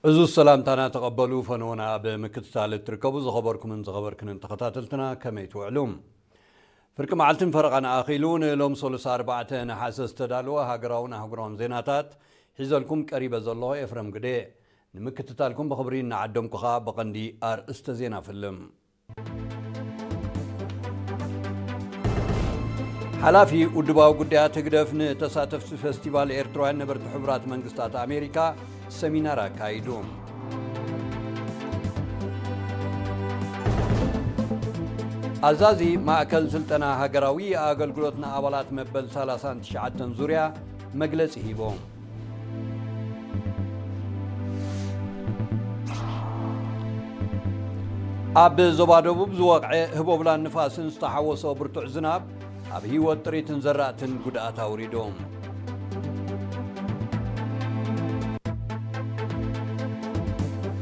እዚ ሰላምታና ተቐበሉ። ፈነወና ኣብ ምክትታል እትርከቡ ዝኸበርኩምን ዝኸበርክንን ተኸታተልትና ከመይ ትውዕሉ? ፍርቂ መዓልትን ፈረቓን ኣኺሉ ንሎም ሰሉሳ ኣርባዕተ ነሓሰ ዝተዳለወ ሃገራውን ኣህጉራውን ዜናታት ሒዘልኩም ቀሪበ ዘለኹ ኤፍረም ግደ። ንምክትታልኩም ብኽብሪ እናዓደምኩ ኸኣ ብቐንዲ ኣርእስተ ዜና ፍልም። ሓላፊ ውድባዊ ጉዳያት ህግደፍ ንተሳተፍቲ ፈስቲቫል ኤርትራውያን ነበርቲ ሕቡራት መንግስታት ኣሜሪካ ሰሚናር ኣካይዱ። ኣዛዚ ማእከል ስልጠና ሃገራዊ ኣገልግሎት ንኣባላት መበል ሰላሳን ትሽዓተን ዙርያ መግለጺ ሂቦም። ኣብ ዞባ ደቡብ ዝወቕዐ ህቦብላን ንፋስን ዝተሓወሶ ብርቱዕ ዝናብ ኣብ ህይወት ጥሪትን ዘራእትን ጉድኣት ኣውሪዶም።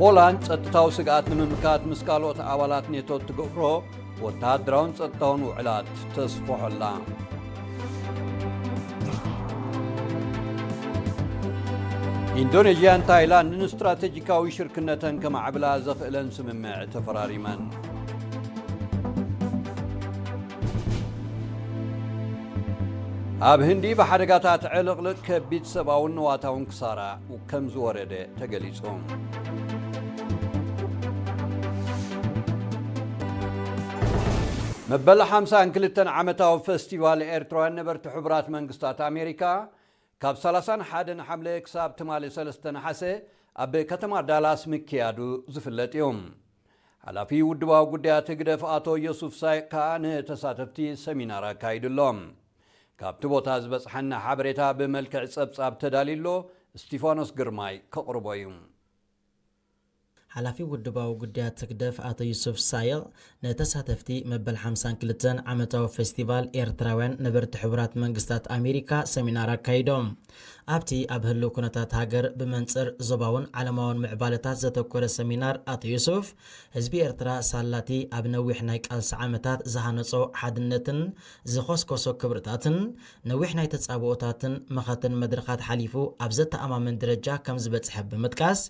ፖላንድ ጸጥታዊ ስግኣት ንምምካት ምስ ካልኦት ኣባላት ኔቶ እትገብሮ ወተሃደራውን ጸጥታውን ውዕላት ተስፍሖ ኣላ። ኢንዶኔዥያን ታይላንድን ስትራተጂካዊ ሽርክነተን ከማዕብላ ዘኽእለን ስምምዕ ተፈራሪመን። ኣብ ህንዲ ብሓደጋታት ዕልቕልቕ ከቢድ ሰብኣውን ንዋታውን ክሳራ ከም ዝወረደ ተገሊጹ። መበል ሓምሳን ክልተን ዓመታዊ ፈስቲቫል ኤርትራውያን ነበርቲ ሕቡራት መንግስታት ኣሜሪካ ካብ ሰላሳን ሓደን ሓምለ ክሳብ ትማሊ ሰለስተ ነሓሰ ኣብ ከተማ ዳላስ ምክያዱ ዝፍለጥ እዩ። ሓላፊ ውድባዊ ጉዳያት ህግደፍ ኣቶ ዮሱፍ ሳይቅ ከኣ ንተሳተፍቲ ሰሚናር ኣካይዱ ኣሎ። ካብቲ ቦታ ዝበጽሓና ሓበሬታ ብመልክዕ ጸብጻብ ተዳልዩ ኣሎ። እስቲፋኖስ ግርማይ ከቕርቦ እዩ። ሓላፊ ውድባዊ ጉዳያት ህግደፍ ኣቶ ዩሱፍ ሳይቕ ንተሳተፍቲ መበል ሓምሳን ክልተን ዓመታዊ ፌስቲቫል ኤርትራውያን ነበርቲ ሕቡራት መንግስታት ኣሜሪካ ሰሚናር ኣካይዶም። ኣብቲ ኣብ ህልው ኩነታት ሃገር ብመንጽር ዞባውን ዓለማውን ምዕባለታት ዘተኮረ ሰሚናር ኣቶ ዩሱፍ፣ ህዝቢ ኤርትራ ሳላቲ ኣብ ነዊሕ ናይ ቃልሲ ዓመታት ዝሃነጾ ሓድነትን ዝኾስኮሶ ክብርታትን ነዊሕ ናይ ተጻብኦታትን መኸተን መድረኻት ሓሊፉ ኣብ ዘተኣማምን ደረጃ ከም ዝበጽሐ ብምጥቃስ፣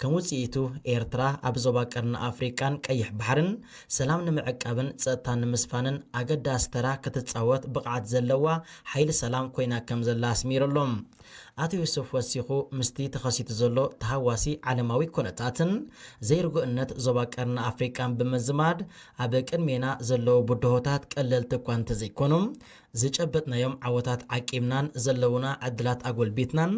ከም ውጽኢቱ ኤርትራ ኣብ ዞባ ቀርኒ ኣፍሪቃን ቀይሕ ባሕርን ሰላም ንምዕቃብን ጸጥታ ንምስፋንን ኣገዳሲ ተራ ክትጻወት ብቕዓት ዘለዋ ሓይሊ ሰላም ኮይና ከም ዘላ ኣስሚሩ ኣሎ። ኣቶ ዮሱፍ ወሲኹ፣ ምስቲ ተኸሲቱ ዘሎ ተሃዋሲ ዓለማዊ ኩነታትን ዘይርጉእነት ዞባ ቀርኒ ኣፍሪቃን ብምዝማድ፣ ኣብ ቅድሜና ዘለዉ ብድሆታት ቀለልቲ እኳ እንተዘይኮኑ፣ ዝጨበጥናዮም ዓወታት ዓቂብናን ዘለዉና ዕድላት ኣጎልቢትናን፣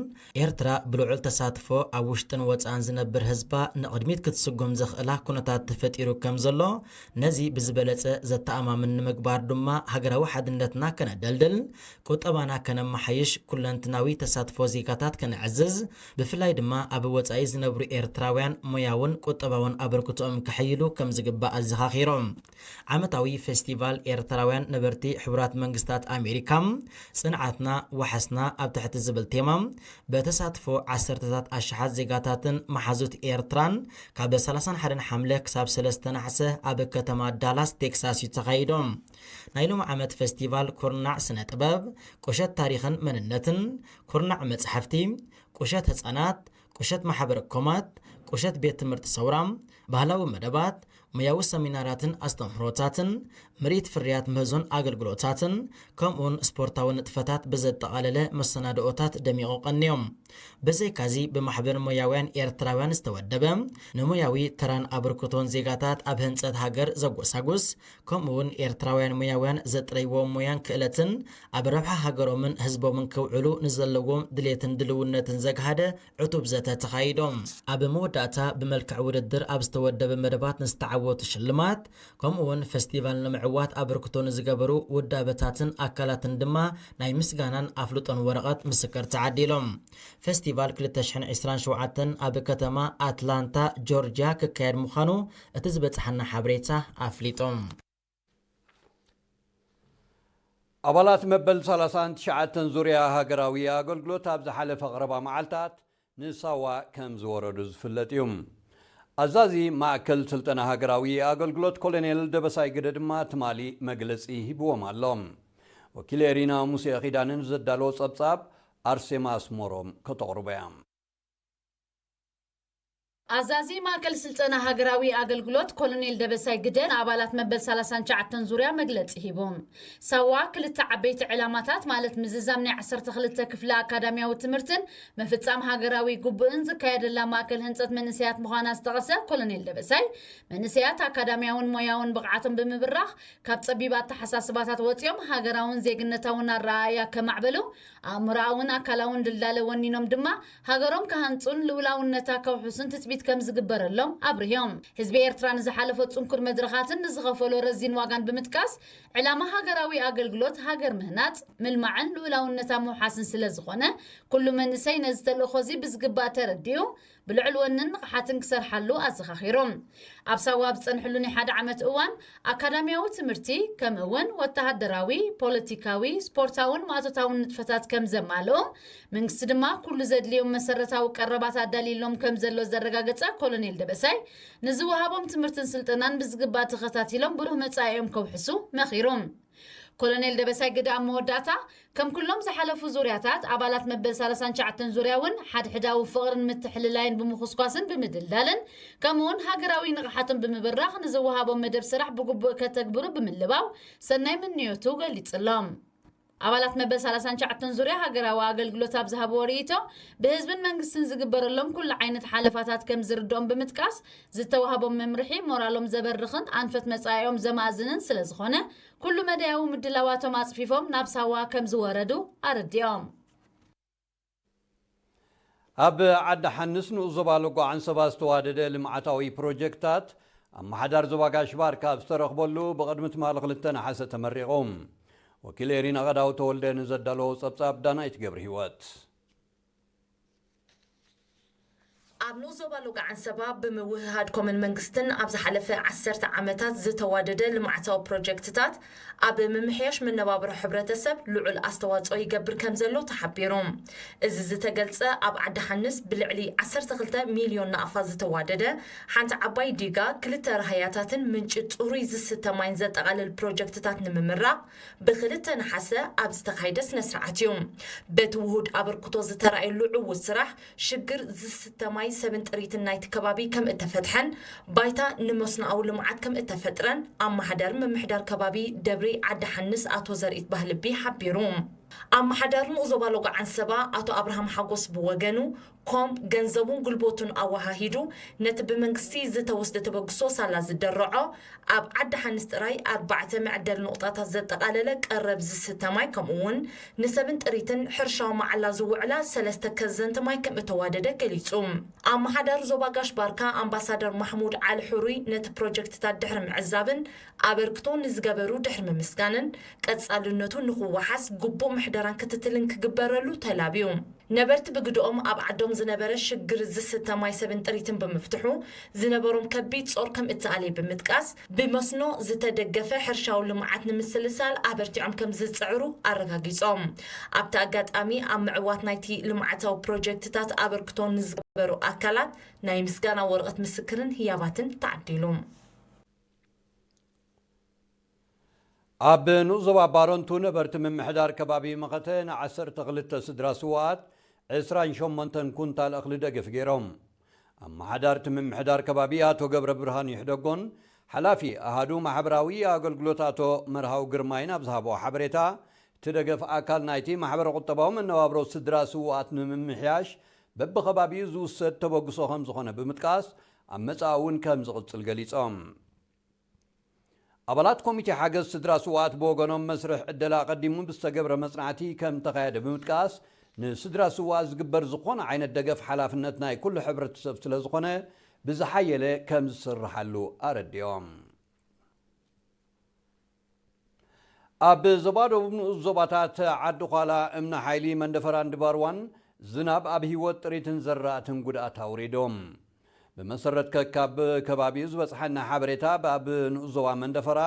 ኤርትራ ብልዑል ተሳትፎ ኣብ ውሽጥን ወጻእን ዝነብር ህዝባ ንቕድሚት ክትስጉም ዘኽእላ ኩነታት ተፈጢሩ ከም ዘሎ፣ ነዚ ብዝበለጸ ዘተኣማምን ንምግባር ድማ ሃገራዊ ሓድነትና ከነደልድል፣ ቁጠባና ከነመሓይሽ፣ ኩለንትናዊ ተሳትፎ ዜጋታት ከነዕዝዝ፣ ብፍላይ ድማ ኣብ ወጻኢ ዝነብሩ ኤርትራውያን ሞያውን ቁጠባውን ኣበርክቶኦም ከሐይሉ ከም ዝግባእ ኣዘኻኺሮም። ዓመታዊ ፌስቲቫል ኤርትራውያን ነበርቲ ሕቡራት መንግስታት ኣሜሪካ፣ ጽንዓትና ዋሕስና ኣብ ትሕቲ ዝብል ቴማ፣ በተሳትፎ ዓሰርተታት ኣሽሓት ዜጋታትን መሓዙት ኤርትራን ካብ ሰላሳን ሓደን ሓምለ ክሳብ ሰለስተ ነሓሰ ኣብ ከተማ ዳላስ ቴክሳስ እዩ ተኻይዶም። ናይ ሎሚ ዓመት ፌስቲቫል ኩርናዕ ስነ ጥበብ፣ ቁሸት ታሪኽን መንነትን፣ ኩርናዕ መጽሓፍቲ፣ ቁሸት ህጻናት፣ ቁሸት ማሕበረ ኮማት፣ ቁሸት ቤት ትምህርቲ ሰውራ፣ ባህላዊ መደባት፣ ሞያዊ ሰሚናራትን ኣስተምህሮታትን፣ ምርኢት ፍርያት ምህዞን ኣገልግሎታትን፣ ከምኡውን ስፖርታዊ ንጥፈታት ብዘጠቓለለ መሰናድኦታት ደሚቑ ቀንዮም። ብዘይካዚ ብማሕበር ሞያውያን ኤርትራውያን ዝተወደበ፣ ንሞያዊ ተራን ኣበርክቶን ዜጋታት ኣብ ህንጸት ሃገር ዘጎሳጉስ፣ ከምኡውን ኤርትራውያን ሞያውያን ዘጥረይዎ ሞያን ክእለትን ኣብ ረብሓ ሃገሮምን ህዝቦምን ክውዕሉ ንዘለዎም ድሌትን ድልውነትን ዘግሃደ ዕቱብ ዘተ ተኻይዶም። ኣብ መወዳእታ ብመልክዕ ውድድር ኣብ ዝተወደበ መደባት ንዝተዓወቱ ሽልማት፣ ከምኡውን ፈስቲቫል ንምዕዋት ኣበርክቶ ንዝገበሩ ውዳበታትን ኣካላትን ድማ ናይ ምስጋናን ኣፍልጦን ወረቐት ምስክር ተዓዲሎም። ፈስቲቫል ክልተ ሽሕን ዕስራን ሸውዓተን ኣብ ከተማ ኣትላንታ ጆርጅያ ክካየድ ምዃኑ እቲ ዝበጽሓና ሓበሬታ ኣፍሊጦም። ኣባላት መበል ሰላሳን ትሽዓተን ዙርያ ሃገራዊ ኣገልግሎት ኣብ ዝሓለፈ ቀረባ መዓልታት ንሳዋ ከም ዝወረዱ ዝፍለጥ እዩ። ኣዛዚ ማእከል ስልጠና ሃገራዊ ኣገልግሎት ኮሎኔል ደበሳይ ግደ ድማ ትማሊ መግለጺ ሂብዎም ኣሎ። ወኪል ኤሪና ሙሴ ኺዳንን ዘዳለዎ ጸብጻብ ኣርሴማ ኣስመሮም ከተቕርቦ እያ። ኣዛዚ ማእከል ስልጠና ሃገራዊ ኣገልግሎት ኮሎኔል ደበሳይ ግደ ንኣባላት መበል ሰላሳን ትሽዓተን ዙርያ መግለጺ ሂቦም። ሳዋ ክልተ ዓበይቲ ዕላማታት ማለት ምዝዛም ናይ ዓሰርተ ክልተ ክፍለ ኣካዳሚያዊ ትምህርትን ምፍጻም ሃገራዊ ግቡእን ዝካየደላ ማእከል ህንጸት መንእሰያት ምዃና ዝጠቐሰ ኮሎኔል ደበሳይ፣ መንእሰያት ኣካዳሚያውን ሞያውን ብቕዓቶም ብምብራኽ ካብ ጸቢብ ኣተሓሳስባታት ወጺኦም ሃገራውን ዜግነታውን ኣረኣእያ ከማዕበሉ፣ ኣእምሮኣውን ኣካላውን ድልዳለ ወኒኖም ድማ ሃገሮም ክሃንጹን ልኡላውነታ ከውሕሱን ትጽቢት ከም ዝግበረሎም ኣብርሆም። ህዝቢ ኤርትራ ንዝሓለፎ ጽንኩር መድረኻትን ንዝኸፈሎ ረዚን ዋጋን ብምጥቃስ፣ ዕላማ ሃገራዊ ኣገልግሎት ሃገር ምህናጽ፣ ምልማዕን ልኡላውነታ ምውሓስን ስለ ዝኾነ፣ ኩሉ መንእሰይ ነዚ ተልእኾ እዚ ብዝግባእ ተረዲኡ፣ ብልዑል ወንን ንቕሓትን ክሰርሓሉ ኣዘኻኺሮም። ኣብ ሳዋ ኣብ ዝጸንሕሉ ናይ ሓደ ዓመት እዋን፣ ኣካዳሚያዊ ትምህርቲ፣ ከምኡ እውን ወተሃደራዊ፣ ፖለቲካዊ፣ ስፖርታውን ማእቶታውን ንጥፈታት ከም ዘማልኡ፣ መንግስቲ ድማ ኩሉ ዘድልዮም መሰረታዊ ቀረባት ኣዳልዩሎም ከም ዘሎ ዘረጋገጸ ኮሎኔል ደበሳይ፣ ንዝወሃቦም ትምህርትን ስልጠናን ብዝግባእ ተኸታቲሎም ብሩህ መጻኢኦም ከውሕሱ መኺሮም። ኮሎኔል ደበሳይ ግደ ኣብ መወዳእታ፣ ከም ኩሎም ዝሓለፉ ዙርያታት፣ ኣባላት መበል ሰላሳን ትሽዓተን ዙርያ እውን ሓድሕዳዊ ፍቕርን ምትሕልላይን ብምኹስኳስን ብምድልዳልን፣ ከምኡውን ሃገራዊ ንቕሓቶም ብምብራኽ ንዝወሃቦም መደብ ስራሕ ብግቡእ ከተግብሩ ብምልባው ሰናይ ምንዮቱ ገሊጹሎም። ኣባላት መበል ሰላሳን ትሽዓተን ዙርያ ሃገራዊ ኣገልግሎት ኣብ ዝሃብዎ ርእይቶ፣ ብህዝብን መንግስትን ዝግበረሎም ኩሉ ዓይነት ሓለፋታት ከም ዝርድኦም ብምጥቃስ፣ ዝተዋህቦም መምርሒ ሞራሎም ዘበርኽን ኣንፈት መጻኢኦም ዘማእዝንን ስለ ዝኾነ፣ ኩሉ መዳያዊ ምድላዋቶም ኣጽፊፎም ናብ ሳዋ ከም ዝወረዱ ኣረዲኦም። ኣብ ዓዲ ሓንስ ንኡስ ዞባ ሎጎ ዓንሰባ ዝተዋደደ ልምዓታዊ ፕሮጀክትታት ኣመሓዳር ዞባ ጋሽ ባርካ ኣብ ዝተረኽበሉ ብቕድሚ ትማሊ ክልተ ነሓሰ ተመሪቑ። ወኪል ኤሪና ቀዳው ተወልደ ንዘዳለዎ ጸብጻብ ዳናይት ገብረ ህይወት። ኣብ ንኡስ ዞባ ሎጎ ዓንሰባ ብምውህሃድ ኮመን መንግስትን ኣብ ዝሓለፈ ዓሰርተ ዓመታት ዝተዋደደ ልምዓታዊ ፕሮጀክትታት ኣብ ምምሕያሽ መነባብሮ ሕብረተሰብ ልዑል ኣስተዋጽኦ ይገብር ከም ዘሎ ተሓቢሩ። እዚ ዝተገልጸ ኣብ ዓዲ ሓንስ ብልዕሊ ዓሰርተ ክልተ ሚልዮን ናቕፋ ዝተዋደደ ሓንቲ ዓባይ ዲጋ፣ ክልተ ራህያታትን ምንጪ ጽሩይ ዝስተ ማይን ዘጠቓልል ፕሮጀክትታት ንምምራቕ ብክልተ ነሓሰ ኣብ ዝተኻየደ ስነ ስርዓት እዩ። በቲ ውሁድ ኣበርክቶ ዝተራእየሉ ዕዉት ስራሕ ሽግር ዝስተ ማይ ሰብን ጥሪትን ናይቲ ከባቢ ከም እተፈትሐን ባይታ ንመስኖኣዊ ልምዓት ከም እተፈጥረን ኣመሓዳሪ ምምሕዳር ከባቢ ደብሪ ዓዲ ሓንስ ኣቶ ዘርኢት ባህልቢ ሓቢሩ። ኣመሓዳሪ ንኡስ ዞባ ሎጎ ዓንሰባ ኣቶ ኣብርሃም ሓጎስ ብወገኑ፣ ኮም ገንዘቡን ጉልበቱን ኣወሃሂዱ ነቲ ብመንግስቲ ዝተወስደ ተበግሶ ሳላ ዝደረዖ ኣብ ዓዲ ሓንስ ጥራይ ኣርባዕተ መዕደሊ ኑቕጣታት ዘጠቓለለ ቀረብ ዝስተ ማይ፣ ከምኡ እውን ንሰብን ጥሪትን ሕርሻዊ መዓላ ዝውዕላ ሰለስተ ከዘንቲ ማይ ከም እተዋደደ ገሊጹ። ኣመሓዳሪ ዞባ ጋሽ ባርካ ኣምባሳደር ማሕሙድ ዓሊ ሕሩይ ነቲ ፕሮጀክትታት ድሕሪ ምዕዛብን ኣበርክቶ ንዝገበሩ ድሕሪ ምምስጋንን፣ ቀጻልነቱ ንኽወሓስ ግቡእ ምሕደራን ክትትልን ክግበረሉ ተላብዩ። ነበርቲ ብግድኦም ኣብ ዓዶም ዝነበረ ሽግር ዝስተ ማይ ሰብን ጥሪትን ብምፍትሑ ዝነበሮም ከቢድ ጾር ከም እተኣልየ ብምጥቃስ፣ ብመስኖ ዝተደገፈ ሕርሻዊ ልምዓት ንምስልሳል ኣበርቲዖም ከም ዝጽዕሩ ኣረጋጊጾም። ኣብቲ ኣጋጣሚ ኣብ ምዕዋት ናይቲ ልምዓታዊ ፕሮጀክትታት ኣበርክቶ ንዝገበሩ ኣካላት ናይ ምስጋና ወረቐት ምስክርን ህያባትን ተዓዲሉ። ኣብ ንኡስ ዞባ ባረንቱ ነበርቲ ምምሕዳር ከባቢ መኸተ ንዓሰርተ ክልተ ስድራ ስውኣት ዕስራን ሸሞንተን ኩንታል እኽሊ ደገፍ ገይሮም። ኣመሓዳርቲ ምምሕዳር ከባቢ ኣቶ ገብረ ብርሃን ይሕደጎን ሓላፊ ኣሃዱ ማሕበራዊ ኣገልግሎት ኣቶ መርሃው ግርማይን ኣብ ዝሃብኦ ሓበሬታ፣ እቲ ደገፍ ኣካል ናይቲ ማሕበረ ቁጠባዊ መነባብሮ ስድራ ስውኣት ንምምሕያሽ በብኸባቢኡ ዝውሰድ ተበግሶ ከም ዝኾነ ብምጥቃስ፣ ኣብ መጻኢ እውን ከም ዝቕጽል ገሊጾም። ኣባላት ኮሚቴ ሓገዝ ስድራ ስውኣት ብወገኖም፣ መስርሕ ዕደላ ኣቐዲሙ ብዝተገብረ መጽናዕቲ ከም ተኻየደ ብምጥቃስ፣ ንስድራ ስውኣት ዝግበር ዝኾነ ዓይነት ደገፍ ሓላፍነት ናይ ኩሉ ሕብረተሰብ ስለ ዝኾነ፣ ብዝሓየለ ከም ዝስርሓሉ ኣረዲኦም። ኣብ ዞባ ደቡብ ንኡስ ዞባታት ዓዲ ዃላ፣ እምኒ ሓይሊ፣ መንደፈራን ድባርዋን ዝናብ ኣብ ህይወት ጥሪትን ዘራእትን ጉድኣት ኣውሪዶም። ብመሰረት ከካብ ከባቢኡ ዝበጽሓና ሓበሬታ፣ ኣብ ንኡስ ዞባ መንደፈራ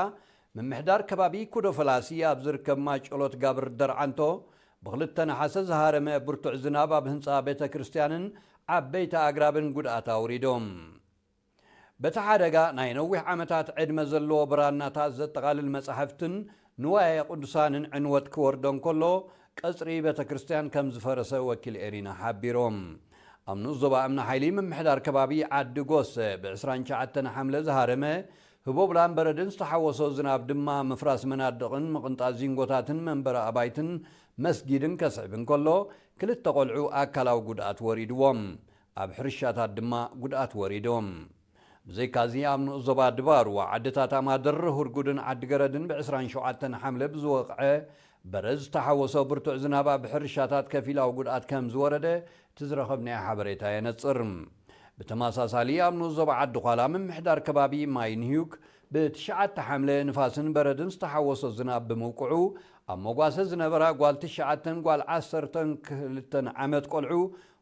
ምምሕዳር ከባቢ ኩዶ ፈላሲ ኣብ ዝርከብ ማይ ጨሎት ጋብር ደርዓንቶ ብክልተ ነሓሰ ዝሃረመ ብርቱዕ ዝናብ ኣብ ህንጻ ቤተ ክርስቲያንን ዓበይቲ ኣግራብን ጉድኣት ኣውሪዶም። በቲ ሓደጋ ናይ ነዊሕ ዓመታት ዕድመ ዘለዎ ብራናታት ዘጠቓልል መጻሕፍትን ንዋየ ቅዱሳንን ዕንወት ክወርዶ እንከሎ፣ ቀጽሪ ቤተ ክርስቲያን ከም ዝፈረሰ ወኪል ኤሪና ሓቢሮም። ኣብ ንኡስ ዞባ እምኒ ሓይሊ ምምሕዳር ከባቢ ዓዲ ጎሰ ብ ዕስራን ትሽዓተን ሓምለ ዝሃረመ ህቦብላን በረድን ዝተሓወሶ ዝናብ ድማ ምፍራስ መናድቕን ምቕንጣስ ዚንጎታትን መንበሪ ኣባይትን መስጊድን ከስዕብ እንከሎ፣ ክልተ ቆልዑ ኣካላዊ ጉድኣት ወሪድዎም፣ ኣብ ሕርሻታት ድማ ጉድኣት ወሪዶም። ብዘይካዚ ኣብ ንኡስ ዞባ ድባርዋ ዓድታት ኣማድር፣ ሁርጉድን ዓዲገረድን ብ ዕስራን ሸውዓተን ሓምለ ብዝወቕዐ በረድ ዝተሓወሶ ብርቱዕ ዝናብ ኣብ ሕርሻታት ከፊላዊ ጉድኣት ከም ዝወረደ እቲ ዝረኸብናዮ ሓበሬታ የነጽር። ብተመሳሳሊ ኣብ ንኡስ ዞባ ዓዲ ዃላ ምምሕዳር ከባቢ ማይ ንህዩክ ብትሽዓተ ሓምለ ንፋስን በረድን ዝተሓወሶ ዝናብ ብምውቅዑ ኣብ መጓሰ ዝነበራ ጓል ትሽዓተን ጓል ዓሰርተን ክልተን ዓመት ቆልዑ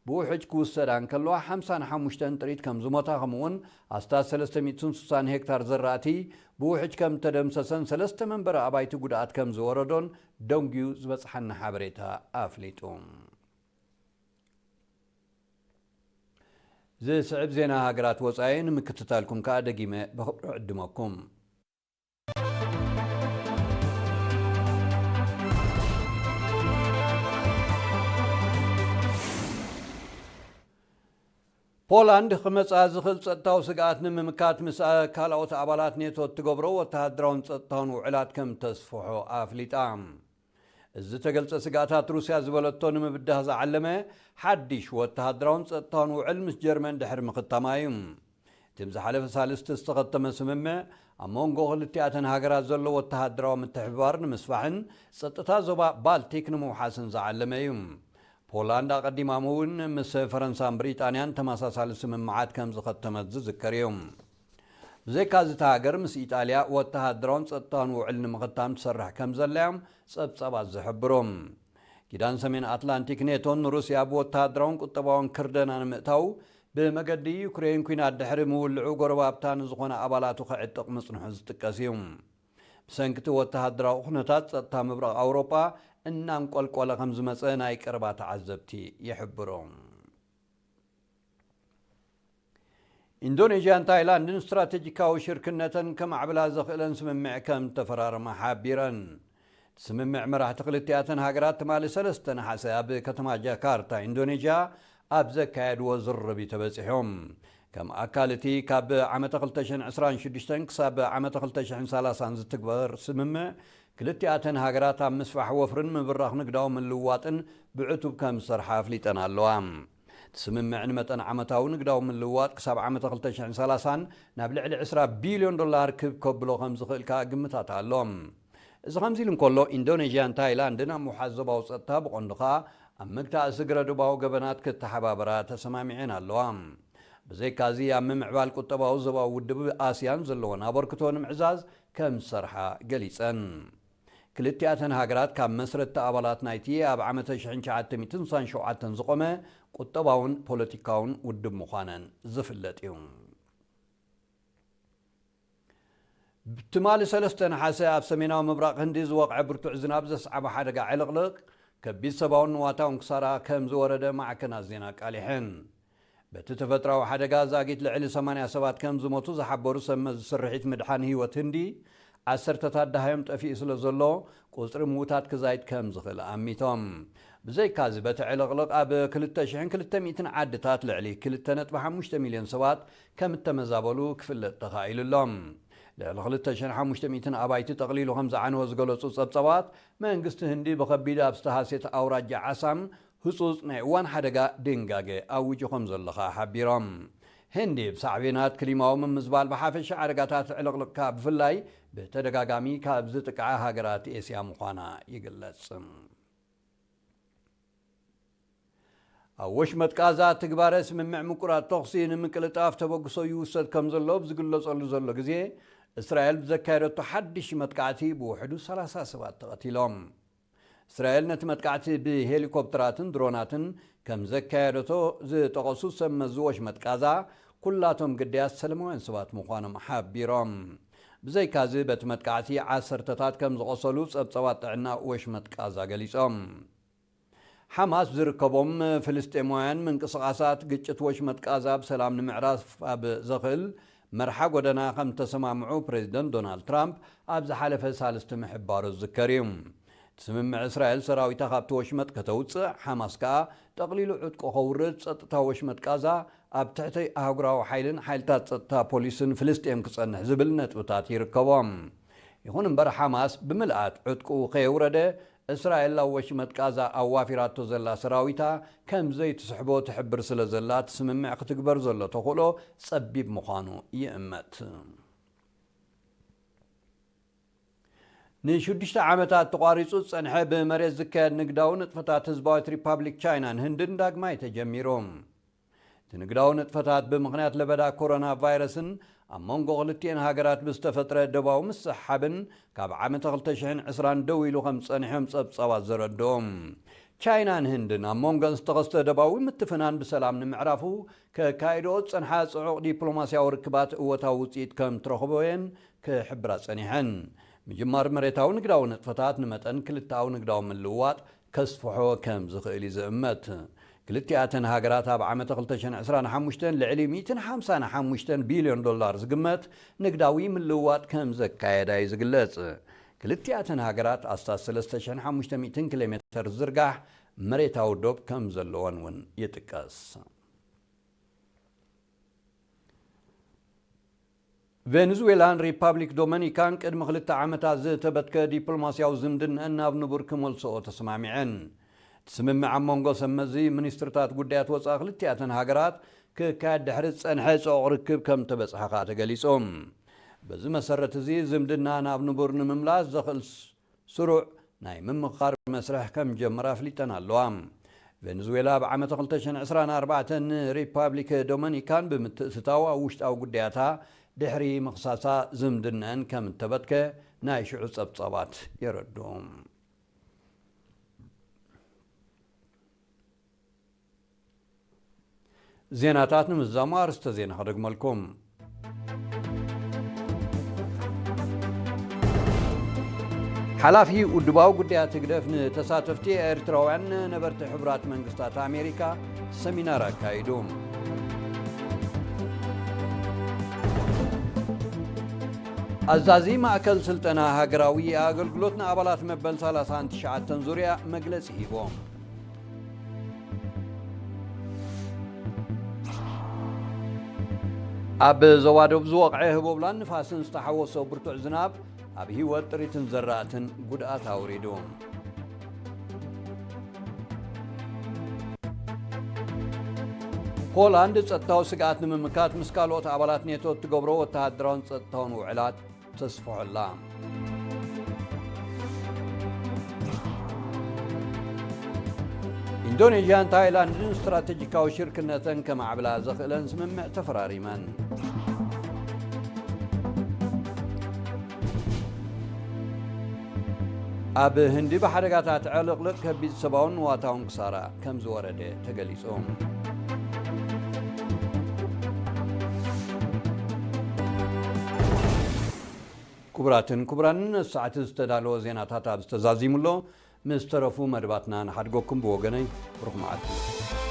ብውሕጅ ክውሰዳ እንከለዋ ሓምሳን ሓሙሽተን ጥሪት ከም ዝሞታ ከምኡውን ኣስታት ሰለስተ ሚእትን ስሳን ሄክታር ዘራእቲ ብውሕጅ ከም ተደምሰሰን ሰለስተ መንበሪ ኣባይቲ ጉድኣት ከም ዝወረዶን ደንጉዩ ዝበጽሓና ሓበሬታ ኣፍሊጡ። ዝስዕብ ዜና ሃገራት ወጻኢ ንምክትታልኩም ከኣ ደጊመ ብኽብሪ ዕድመኩም። ፖላንድ ክመጻ ዝኽእል ጸጥታዊ ስግኣት ንምምካት ምስ ካልኦት ኣባላት ኔቶ እትገብሮ ወተሃደራውን ጸጥታውን ውዕላት ከም ተስፍሖ ኣፍሊጣ። እዚ ዝተገልጸ ስግኣታት ሩስያ ዝበለቶ ንምብዳህ ዝዓለመ ሓድሽ ወተሃደራውን ጸጥታውን ውዕል ምስ ጀርመን ድሕሪ ምኽታማ እዩ። እቲ ዝሓለፈ ሳልስቲ ዝተኸተመ ስምምዕ ኣብ መንጎ ክልቲኣተን ሃገራት ዘሎ ወተሃደራዊ ምትሕብባር ንምስፋሕን ጸጥታ ዞባ ባልቲክ ንምውሓስን ዝዓለመ እዩ። ፖላንድ ኣቐዲማ እውን ምስ ፈረንሳን ብሪጣንያን ተመሳሳሊ ስምምዓት ከም ዝኸተመት ዝዝከር እዩ። ብዘይካዚ እታ ሃገር ምስ ኢጣልያ ወተሃደራውን ጸጥታውን ውዕል ንምኽታም ትሰርሕ ከም ዘላ እዮም ጸብጻባት ዝሕብሩ። ኪዳን ሰሜን ኣትላንቲክ ኔቶን ንሩስያ ብወተሃደራውን ቁጠባውን ክርደና ንምእታው ብመገዲ ዩክሬን ኲናት ድሕሪ ምውልዑ ጎረባብታ ንዝኾነ ኣባላቱ ክዕጥቕ ምጽንሑ ዝጥቀስ እዩ። ብሰንኪ እቲ ወተሃደራዊ ኩነታት ጸጥታ ምብራቕ ኣውሮጳ እናንቆልቆለ ከም ዝመጸ ናይ ቀረባ ተዓዘብቲ ይሕብሩ። ኢንዶኔዥያን ታይላንድን ስትራቴጂካዊ ሽርክነተን ከማዕብላ ዘኽእለን ስምምዕ ከም ተፈራረማ ሓቢረን። እቲ ስምምዕ መራሕቲ ክልቲኣተን ሃገራት ትማሊ ሰለስተ ነሓሰ ኣብ ከተማ ጃካርታ ኢንዶኔዥያ ኣብ ዘካየድዎ ዝርርብ እዩ ተበጺሖም። ከም ኣካል እቲ ካብ ዓመተ ክልተ ሽሕን ዕስራን ሽዱሽተን ክሳብ ዓመተ ክልተ ሽሕን ሰላሳን ዝትግበር ስምምዕ፣ ክልቲኣተን ሃገራት ኣብ ምስፋሕ ወፍርን ምብራኽ ንግዳዊ ምልውዋጥን ብዕቱብ ከም ዝሰርሓ ኣፍሊጠን ኣለዋ። እቲ ስምምዕ ንመጠን ዓመታዊ ንግዳዊ ምልውዋጥ ክሳብ ዓመተ ክልተ ሽሕን ሰላሳን ናብ ልዕሊ ዕስራ ቢልዮን ዶላር ክብ ከብሎ ከም ዝኽእል ከኣ ግምታት ኣሎ። እዚ ከምዚ ኢሉ እንከሎ፣ ኢንዶኔዥያን ታይላንድን ኣብ ምውሓስ ዞባዊ ጸጥታ፣ ብቐንዱ ከኣ ኣብ ምግታእ ስግረ ዶባዊ ገበናት ክተሓባበራ ተሰማሚዐን ኣለዋ። ብዘይካዚ ኣብ ምምዕባል ቁጠባዊ ዞባዊ ውድብ ኣስያን ዘለወን ኣበርክቶ ንምዕዛዝ ከም ዝሰርሓ ገሊጸን። ክልቲኣተን ሃገራት ካብ መስረትቲ ኣባላት ናይቲ ኣብ ዓመተ ሽሕን ትሽዓተ ሚእትን ስሳን ሸውዓተን ዝቖመ ቁጠባውን ፖለቲካውን ውድብ ምዃነን ዝፍለጥ እዩ። ትማሊ ሰለስተ ነሓሰ ኣብ ሰሜናዊ ምብራቕ ህንዲ ዝወቕዐ ብርቱዕ ዝናብ ዘስዓቦ ሓደጋ ዕልቕልቕ ከቢድ ሰብኣውን ንዋታውን ክሳራ ከም ዝወረደ ማዕከናት ዜና ኣቃሊሐን። በቲ ተፈጥራዊ ሓደጋ ዛጊት ልዕሊ ሰማንያ ሰባት ከም ዝሞቱ ዝሓበሩ ሰብ መዚ ስርሒት ምድሓን ህይወት ህንዲ፣ ዓሰርተታት ደሃዮም ጠፊኡ ስለ ዘሎ፣ ቁጽሪ ምዉታት ክዛይድ ከም ዝኽእል ኣሚቶም። ብዘይካዚ፣ በቲ ዕልቕልቕ ኣብ ክልተ ሽሕን ክልተ ሚእትን ዓድታት ልዕሊ ክልተ ነጥቢ ሓሙሽተ ሚልዮን ሰባት ከም እተመዛበሉ ክፍለጥ ተኻኢሉ ኣሎ። ልዕሊ ክልተ ሽሕን ሓሙሽተ ሚእትን ኣባይቲ ጠቕሊሉ ከም ዝዓነወ ዝገለጹ ጸብጻባት፣ መንግስቲ ህንዲ ብኸቢድ ኣብ ዝተሃስየት ኣውራጃ ዓሳም ህጹጽ ናይ እዋን ሓደጋ ድንጋገ ኣዊጁ ከም ዘሎ ከኣ ሓቢሮም። ህንዲ ብሳዕቤናት ክሊማዊ ምምዝባል ብሓፈሻ ሓደጋታት ዕልቕልቕ ከኣ ብፍላይ ብተደጋጋሚ ካብ ዝጥቅዓ ሃገራት ኤስያ ምዃና ይግለጽ። ኣብ ወሽመጥ ቃዛ ትግባረ ስምምዕ ምቁራጽ ተኹሲ ንምቅልጣፍ ተበግሶ ይውሰድ ከም ዘሎ ኣብ ዝግለጸሉ ዘሎ ግዜ፣ እስራኤል ብዘካየደቶ ሓድሽ መጥቃዕቲ ብውሕዱ ሰላሳ ሰባት ተቐቲሎም። እስራኤል ነቲ መጥቃዕቲ ብሄሊኮፕተራትን ድሮናትን ከም ዘካየደቶ ዝጠቐሱ ሰብ መዚ ወሽመጥ ቃዛ፣ ኩላቶም ግዳያት ሰለማውያን ሰባት ምዃኖም ሓቢሮም። ብዘይካዚ፣ በቲ መጥቃዕቲ ዓሰርተታት ከም ዝቖሰሉ ጸብጻባት ጥዕና ወሽመጥ ቃዛ ገሊጾም። ሓማስ ዝርከቦም ፍልስጤማውያን ምንቅስቓሳት ግጭት ወሽመጥ ቃዛ ብሰላም ንምዕራፍ ኣብ ዘኽእል መርሓ ጎደና ከም ተሰማምዑ ፕሬዚደንት ዶናልድ ትራምፕ ኣብ ዝሓለፈ ሳልስቲ ምሕባሩ ዝዝከር እዩ። እቲ ስምምዕ እስራኤል ሰራዊታ ካብቲ ወሽመጥ ከተውፅእ፣ ሓማስ ከኣ ጠቕሊሉ ዕጥቁ ከውርድ፣ ጸጥታ ወሽመጥ ቃዛ ኣብ ትሕቲ ኣህጉራዊ ሓይልን ሓይልታት ጸጥታ ፖሊስን ፍልስጤም ክጸንሕ ዝብል ነጥብታት ይርከቦም። ይኹን እምበር፣ ሓማስ ብምልኣት ዕጥቁ ከየውረደ፣ እስራኤል ኣብ ወሽመጥ ቃዛ ኣዋፊራቶ ዘላ ሰራዊታ ከም ዘይትስሕቦ ትሕብር ስለ ዘላ፣ እቲ ስምምዕ ክትግበር ዘሎ ተኽእሎ ጸቢብ ምዃኑ ይእመት። ንሽዱሽተ ዓመታት ተቋሪጹ ዝጸንሐ ብመሬት ዝካየድ ንግዳዊ ንጥፈታት ህዝባዊት ሪፓብሊክ ቻይናን ህንድን ዳግማይ ተጀሚሩ። እቲ ንግዳዊ ንጥፈታት ብምኽንያት ለበዳ ኮሮና ቫይረስን ኣብ መንጎ ክልቲኤን ሃገራት ብዝተፈጥረ ደባዊ ምስሕሓብን ካብ ዓመተ ክልተ ሽሕን ዕስራን ደው ኢሉ ከም ዝጸንሐ እዮም ጸብጻባት ዘረድኦም። ቻይናን ህንድን ኣብ መንጎን ዝተኸስተ ደባዊ ምትፍናን ብሰላም ንምዕራፉ ከካይድኦ ዝጸንሓ ጽዑቕ ዲፕሎማስያዊ ርክባት እወታዊ ውጽኢት ከም ትረኽቦ እየን ክሕብራ ጸኒሐን። ምጅማር መሬታዊ ንግዳዊ ንጥፈታት ንመጠን ክልተኣዊ ንግዳዊ ምልውዋጥ ከስፍሖ ከም ዝኽእል እዩ ዝእመት። ክልቲኣተን ሃገራት ኣብ ዓመተ ክልተ ሽሕን ዕስራን ሓሙሽተን ልዕሊ ሚእትን ሓምሳን ሓሙሽተን ቢልዮን ዶላር ዝግመት ንግዳዊ ምልውዋጥ ከም ዘካየዳ እዩ ዝግለጽ። ክልቲኣተን ሃገራት ኣስታት ሰለስተ ሽሕን ሓሙሽተ ሚእትን ኪሎ ሜተር ዝርጋሕ መሬታዊ ዶብ ከም ዘለወን እውን ይጥቀስ። ቬንዙዌላን ሪፓብሊክ ዶመኒካን ቅድሚ ክልተ ዓመታት ዝተበትከ ዲፕሎማስያዊ ዝምድንአን ናብ ንቡር ክመልስኦ ተሰማሚዐን። እቲ ስምምዕ ኣብ መንጎ ሰብ መዚ ሚኒስትርታት ጉዳያት ወጻኢ ክልቲኣተን ሃገራት ክካየድ ድሕሪ ዝጸንሐ ጽዑቕ ርክብ ከም ተበጽሐ ከኣ ተገሊጹ። በዚ መሰረት እዚ ዝምድና ናብ ንቡር ንምምላስ ዘኽእል ስሩዕ ናይ ምምኽኻር መስርሕ ከም ጀመራ ኣፍሊጠን ኣለዋ። ቬንዙዌላ ኣብ ዓመተ ክልተ ሽሕን ዕስራን ኣርባዕተን ንሪፓብሊክ ዶመኒካን ብምትእትታው ኣብ ውሽጣዊ ጉዳያታ ድሕሪ ምኽሳሳ ዝምድነአን ከም እተበትከ ናይ ሽዑ ጸብጻባት የረድኡ። ዜናታት ንምዝዛሙ ኣርእስተ ዜና ከደግመልኩም። ሓላፊ ውድባዊ ጉዳያት ህግደፍ ንተሳተፍቲ ኤርትራውያን ነበርቲ ሕቡራት መንግስታት ኣሜሪካ ሰሚናር ኣካይዱ። ኣዛዚ ማእከል ስልጠና ሃገራዊ ኣገልግሎት ንኣባላት መበል ሰላሳን ትሽዓተን ዙርያ መግለጺ ሂቦም። ኣብ ዞባ ደቡብ ዝወቕዐ ህቦብላን ንፋስን ዝተሓወሶ ብርቱዕ ዝናብ ኣብ ህይወት ጥሪትን ዘራእትን ጉድኣት ኣውሪዱ። ፖላንድ ጸጥታዊ ስግኣት ንምምካት ምስ ካልኦት ኣባላት ኔቶ እትገብሮ ወተሃደራውን ጸጥታውን ውዕላት ተስፍሖ ኣላ። ኢንዶኔዥያን ታይላንድን ስትራቴጂካዊ ሽርክነተን ከማዕብላ ዘኽእለን ስምምዕ ተፈራሪመን። ኣብ ህንዲ ብሓደጋታት ዕልቕልቕ ከቢድ ሰብኣውን ንዋታውን ክሳራ ከም ዝወረደ ተገሊጹ። ክቡራትን ክቡራንን፣ ነዚ ሰዓት ዝተዳለወ ዜናታት ኣብ ዝተዛዚሙሎ ምስ ተረፉ መደባትና ንሓድገኩም። ብወገነይ ብሩኽ መዓልቲ።